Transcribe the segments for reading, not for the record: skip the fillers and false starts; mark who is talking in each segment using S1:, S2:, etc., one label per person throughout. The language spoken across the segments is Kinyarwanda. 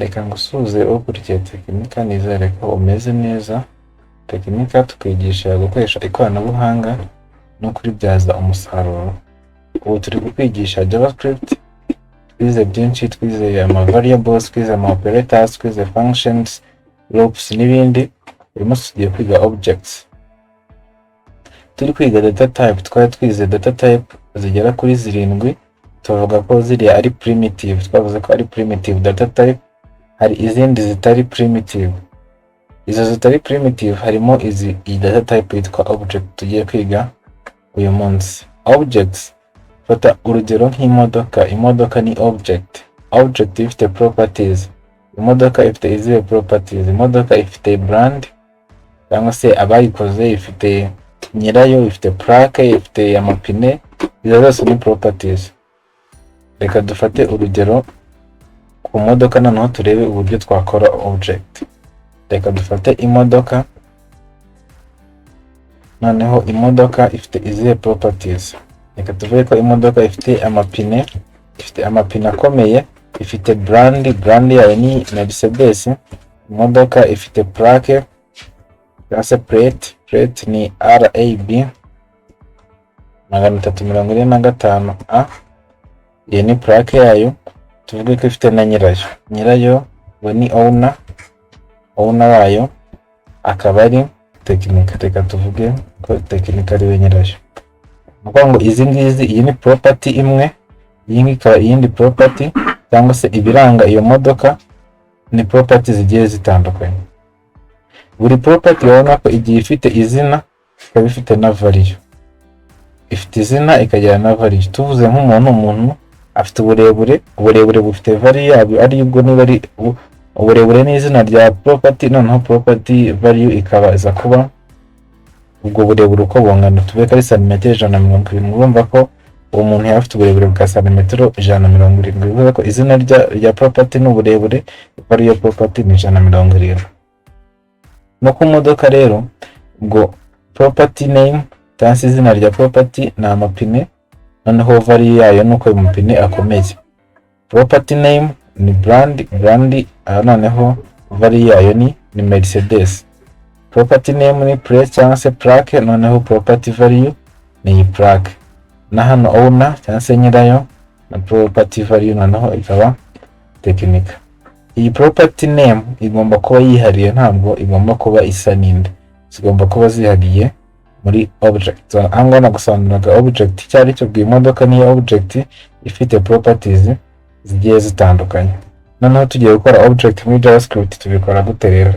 S1: Reka ngusuhuze ukurikiye Tekinika, nizere ko umeze neza. Tekinika tukwigisha gukoresha ikoranabuhanga no kuribyaza umusaruro. Ubu turi kukwigisha JavaScript, twize byinshi, twize ama variables, twize ama operators, twize functions, loops n'ibindi. Uyu munsi tugiye kwiga objects. Turi kwiga data type, twari twize data type zigera kuri zirindwi, tuvuga ko ziriya ari primitive, twavuze ko ari primitive data type. Hari izindi zitari primitive. Izo zitari primitive harimo izi, iyi data type yitwa object tugiye kwiga uyu munsi. Objects, fata urugero nk'imodoka. Imodoka ni object. Object ifite properties. Imodoka ifite izihe properties? Imodoka ifite brand cyangwa se abayikoze, ifite nyirayo, ifite plaque, ifite amapine, izo zose ni properties. Reka dufate urugero ku modoka, noneho turebe uburyo twakora object. Reka dufate imodoka, noneho imodoka ifite izihe properties? Reka tuvuge ko imodoka ifite amapine, ifite amapine akomeye, ifite brand, brand yayo ni Mercedes. Imodoka ifite plaque cyangwa se plate, plate ni RAB 345 A, iyi ni plaque yayo. Tuvuge ko ifite na nyirayo, nyirayo ngo ni owner, owner wayo akaba ari Tekinika. Reka tuvuge ko Tekinika ariwe nyirayo. Ni ukuvuga ngo izi ngizi, iyi ni property imwe, iyi ngiyi ikaba iyindi property, cyangwa se ibiranga iyo modoka ni property zigiye zitandukanye. Buri property urabona ko igiye ifite izina, ikaba ifite na value. Ifite izina ikagira na value. Tuvuze nk'umuntu, umuntu afite uburebure, uburebure bufite value yabyo, ari ubwo niba ari uburebure ni izina rya property, noneho property value ikaba iza kuba ubwo burebure uko bungana. Tuvuge ko ari santimetero 170, urumva ko uwo muntu yaba afite uburebure bwa santimetero 170, bivuze ko izina rya property ni uburebure, value ya property ni 170. No ku modoka rero, ubwo property name cyangwa se izina rya property ni amapine, noneho value yayo ni uko ayo mapine akomeye. Property name ni brand, brand aha noneho value yayo ni Mercedes. Property name ni plate cyangwa se plaque, noneho property value ni iyi plaque. Na hano owner cyangwa se nyirayo na property value noneho ikaba Tekinika. Iyi property name igomba kuba yihariye, ntabwo igomba kuba isa n'indi, zigomba kuba zihariye muri object. Aha ngaha nagusobanuriraga object icyo ari cyo. Bw'iyi modoka niyo object ifite properties zigiye zitandukanye. Noneho tugiye gukora object muri JavaScript, tubikora gute rero?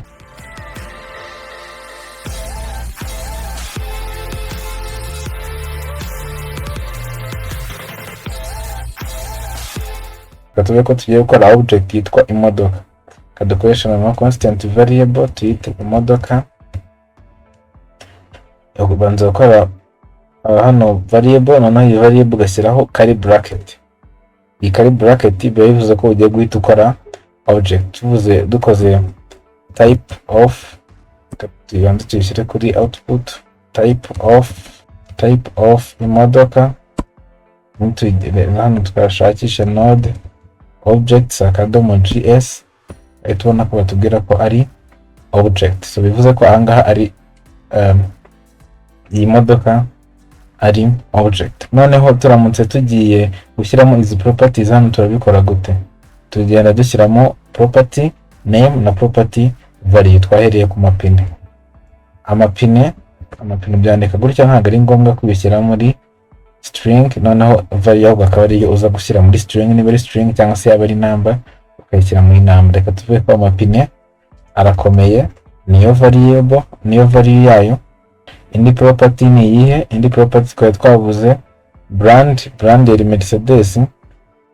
S1: Reka tuvuge ko tugiye gukora object yitwa imodoka. Reka dukoreshe noneho constant variable tuyite imodoka. Ubanza gukora hano variable, noneho iyi variable ugashyiraho curly bracket. Iyi curly bracket biba bivuze ko ugiye guhita ukora object. Tuvuze dukoze type of, tubanze tuyishyire kuri output, type of imodoka. Hano twashakisha node objects akadomo js, tubona ko batubwira ko ari object. So bivuze ko ahangaha ari iyi modoka ari object. Noneho turamutse tugiye gushyiramo izi properties hano, turabikora gute? Tugenda dushyiramo property name na property value. Twahereye ku mapine. Amapine byandika gutya, ntabwo ari ngombwa kubishyira muri string, noneho value ahubwo akaba ariyo uza gushyira muri string niba ari string, cyangwa se yaba ari number ukayishyira muri number. Reka tuvuge ko amapine arakomeye, niyo variable, niyo value yayo. Indi property ni iyihe? Indi property twari twavuze brand, brand yari Mercedes.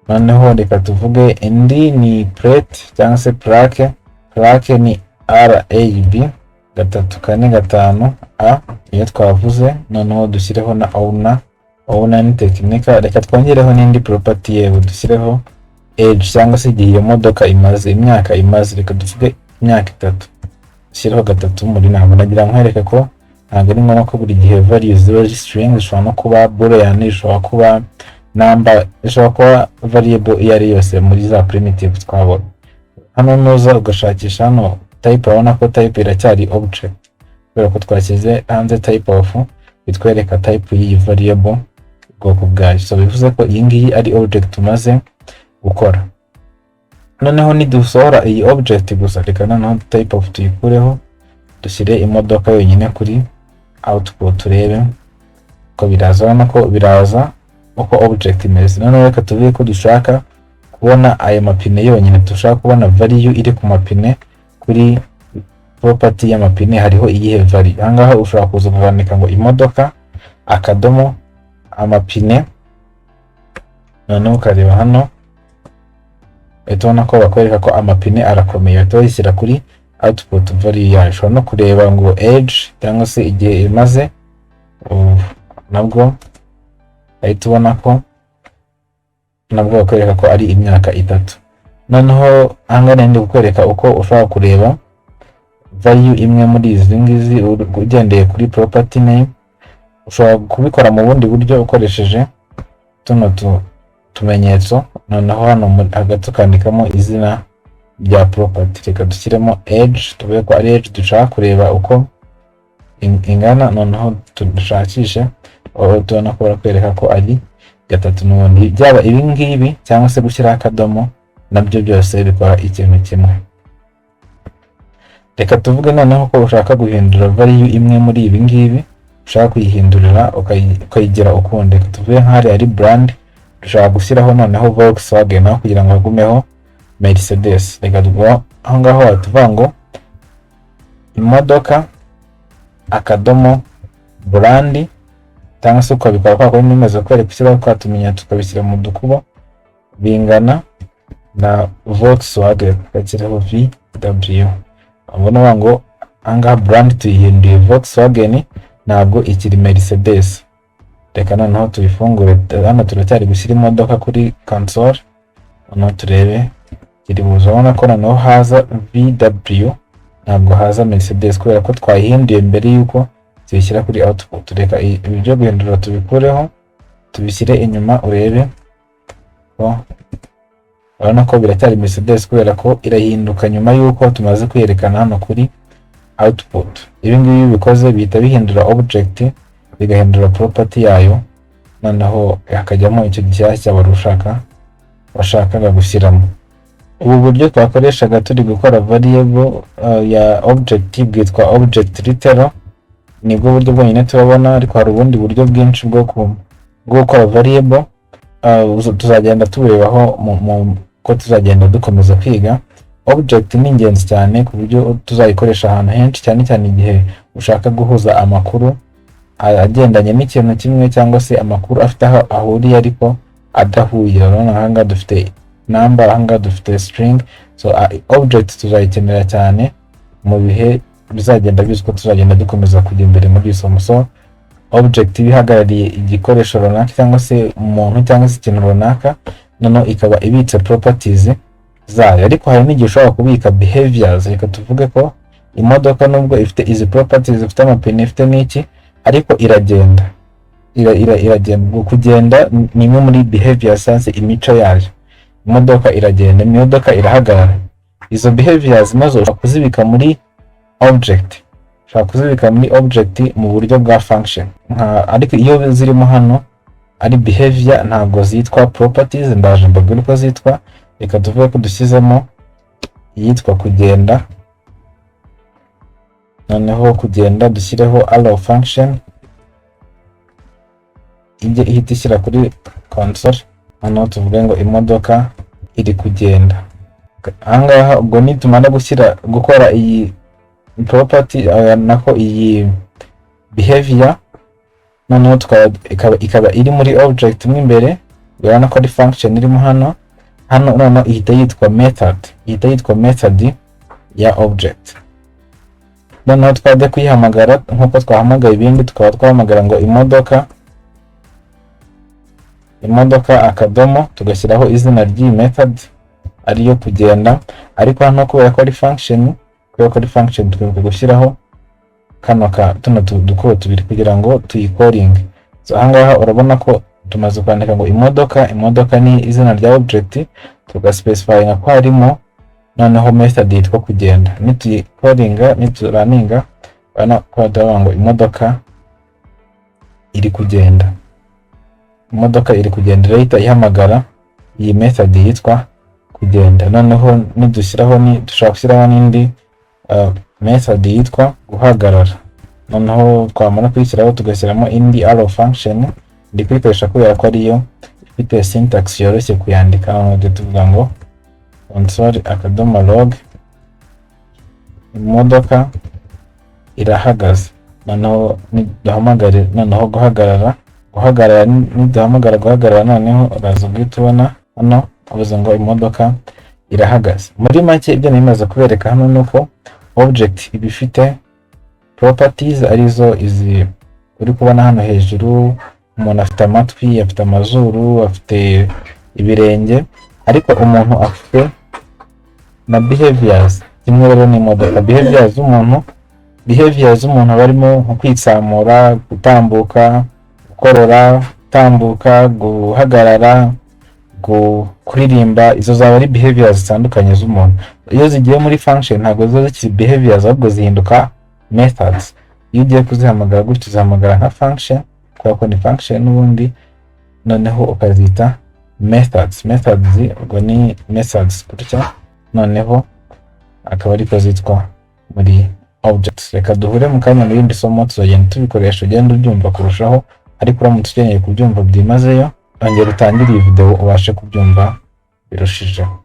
S1: Noneho reka tuvuge indi ni plate cyangwa se plaque, plaque ni RAB 345 A, iyo twavuze. Noneho dushyireho na owner, owner ni Tekinika. Reka twongereho n'indi property, yewe dushyireho age cyangwa se igihe iyo modoka imaze, imyaka imaze. Reka tuvuge imyaka 3, dushyireho 3 muri ntabwo nagira nkwereke ko ntabwo ari ngombwa ko buri gihe values ziba ari string, zishobora no kuba boolean, zishobora kuba number, ishobora kuba variable iyo ari yose muri za primitive twabonye. Hano nuza ugashakisha hano type, urabona ko type iracyari object kubera ko twashyize hanze type of, bitwereka type y'iyi variable, ubwoko bwayo. So bivuze ko iyi ngiyi ari object tumaze gukora. Noneho nidusohora iyi object gusa, reka noneho type of tuyikureho, dushyire imodoka yonyine kuri output, turebe ko biraza. Urabona ko biraza uko object imeze. Noneho reka tuvuge ko dushaka kubona aya mapine yonyine, dushaka kubona value iri ku mapine. Kuri property y'amapine hariho iyihe value? Ahangaha ushobora kuza ukandika ngo imodoka akadomo amapine, noneho ukareba hano, uhita ubona ko bakwereka ko amapine arakomeye, bahita bayishyira kuri output value yayo. Ushobora no kureba ngo age cyangwa se igihe imaze, nabwo ahita ubona ko nabwo bakwereka ko ari imyaka 3. Noneho ahangaha ndi kukwereka uko ushobora kureba value imwe muri izi ngizi ugendeye kuri property name. Ushobora kubikora mu bundi buryo ukoresheje tuno tumenyetso, noneho hano hagati ukandikamo izina rya property. Reka dushyiremo age, tuvuge ko ari age dushaka kureba uko ingana, noneho dushakishe, tubona ko barakwereka ko ari 3 n'ubundi. Byaba ibi ngibi cyangwa se gushyiraho akadomo, nabyo byose bikora ikintu kimwe. Reka tuvuge noneho ko ushaka guhindura value imwe muri ibi ngibi, ushaka kuyihindurira ukayigira ukundi. Reka tuvuge nk'ahari ari brand, dushaka gushyiraho noneho Volkswagen aho kugira ngo hagumeho Mercedes. Reka tuvuge aho ngaho watuvuga ngo imodoka akadomo brand, cyangwa se ukabikora kwa kundi bimaze kwereka, ushyiraho twa tumenyetso tukabishyira mu dukubo, bingana na Volkswagen, tugashyiraho VW. Ubona ngo ahangaha brand tuyihinduye Volkswagen, ntabwo ikiri Mercedes. Reka noneho tuyifungure. Hano turacyari gushyira imodoka kuri console, noneho turebe kiri buze. Urabona ko noneho haza VW, ntabwo haza Mercedes, kubera ko twayihinduye mbere y'uko tuyishyira kuri output. Reka ibi byo guhindura tubikureho, tubishyire inyuma, urebe ko urabona ko biracyari Mercedes kubera ko irahinduka nyuma y'uko tumaze kwerekana hano kuri output. Ibi ngibi iyo ubikoze bihita bihindura object, bigahindura property yayo, noneho hakajyamo icyo gishyashya wari ushaka washakaga gushyiramo. Ubu buryo twakoreshaga turi gukora variable ya object bwitwa object literal. Nibwo buryo bwonyine turabona, ariko hari ubundi buryo bwinshi bwo gukora variable, tuzagenda tuburebaho mu ko tuzagenda dukomeza kwiga. Object ni ingenzi cyane ku buryo tuzayikoresha ahantu henshi, cyane cyane igihe ushaka guhuza amakuru agendanye n'ikintu kimwe cyangwa se amakuru afite aho ahuriye ariko adahuye. Urabona ahangaha dufite number, ahangaha dufite string. So object tuzayikenera cyane mu bihe bizagenda biza, uko tuzagenda dukomeza kujya imbere muri iri somo. So object iba ihagarariye igikoresho runaka cyangwa se umuntu cyangwa se ikintu runaka, noneho ikaba ibitse properties zayo. Ariko hari n'igihe ushobora kubika behaviors. Reka tuvuge ko imodoka, nubwo ifite izi properties, ifite amapine, ifite n'iki, ariko iragenda, iragenda. Ubwo kugenda ni imwe muri behaviors cyangwa se imico yayo. Imodoka iragenda, imodoka irahagarara. Izo behaviors nazo ushobora kuzibika muri object, ushobora kuzibika muri object mu buryo bwa function nka, ariko iyo zirimo hano ari behavior ntabwo zitwa properties. Ndaje mbabwire uko zitwa. Reka tuvuge ko dushyizemo iyitwa kugenda, noneho kugenda dushyireho arrow function, ijye ihita ishyira kuri console. Noneho tuvuge ngo imodoka iri kugenda. Ahangaha ubwo nitumara gushyira gukora iyi property, nako iyi behavior, noneho tukaba ikaba iri muri object mo imbere, urabona ko ari function irimo hano, noneho ihita yitwa method, ihita yitwa method ya object. Noneho twajya kuyihamagara nk'uko twahamagaye ibindi, tukaba twahamagara ngo imodoka akadomo, tugashyiraho izina ry'iyi method ariyo kugenda. Ariko hano kubera ko ari function, twibuka gushyiraho kano ka tuno dukubo tubiri kugira ngo tuyicallinge. So ahangaha urabona ko tumaze kwandika ngo imodoka. Imodoka ni izina rya object, tugaspecifyinga ko harimo Noneho method yitwa kugenda, nituyicallinga, niturunninga, urabona ko badavuga ngo imodoka iri kugenda. Imodoka iri kugenda irahita ihamagara iyi method yitwa kugenda. Noneho nidushyiraho ni dushobora gushyiraho n'indi method yitwa guhagarara. Noneho twamara kuyishyiraho, tugashyiramo indi arrow function. Ndi kuyikoresha kubera ko ariyo ifite syntax yoroshye kuyandika. Noneho tujye tuvuga ngo console.log imodoka irahagaze. Noneho niduhamagare noneho guhagarara, guhagarara, niduhamagara guhagarara, noneho uraza guhita ubona hano avuze ngo imodoka irahagaze. Muri make, ibyo nimaze kubereka hano ni uko object iba ifite properties, arizo izi uri kubona hano hejuru. Umuntu afite amatwi, afite amazuru, afite ibirenge, ariko umuntu afite na behaviors. Kimwe rero n'imodoka, behaviors z'umuntu, behaviors z'umuntu barimo nko kwitsamura, gutambuka, gukorora, gutambuka, guhagarara, kuririmba, izo zaba ari behaviors zitandukanye z'umuntu. Iyo zigiye muri function, ntabwo ziba zikiri behaviors, ahubwo zihinduka methods. Iyo ugiye kuzihamagara gutyo, uzihamagara nka function kubera ko ni function n'ubundi, noneho ukazita methods. Methods ubwo ni methods gutya, noneho akaba ariko zitwa muri objects. Reka duhure mu kanya mu rindi somo, tuzagenda tubikoresha, ugenda ubyumva kurushaho. Ariko uramutse ukeneye kubyumva byimazeyo, ongera utangire iyi video ubashe kubyumva birushijeho.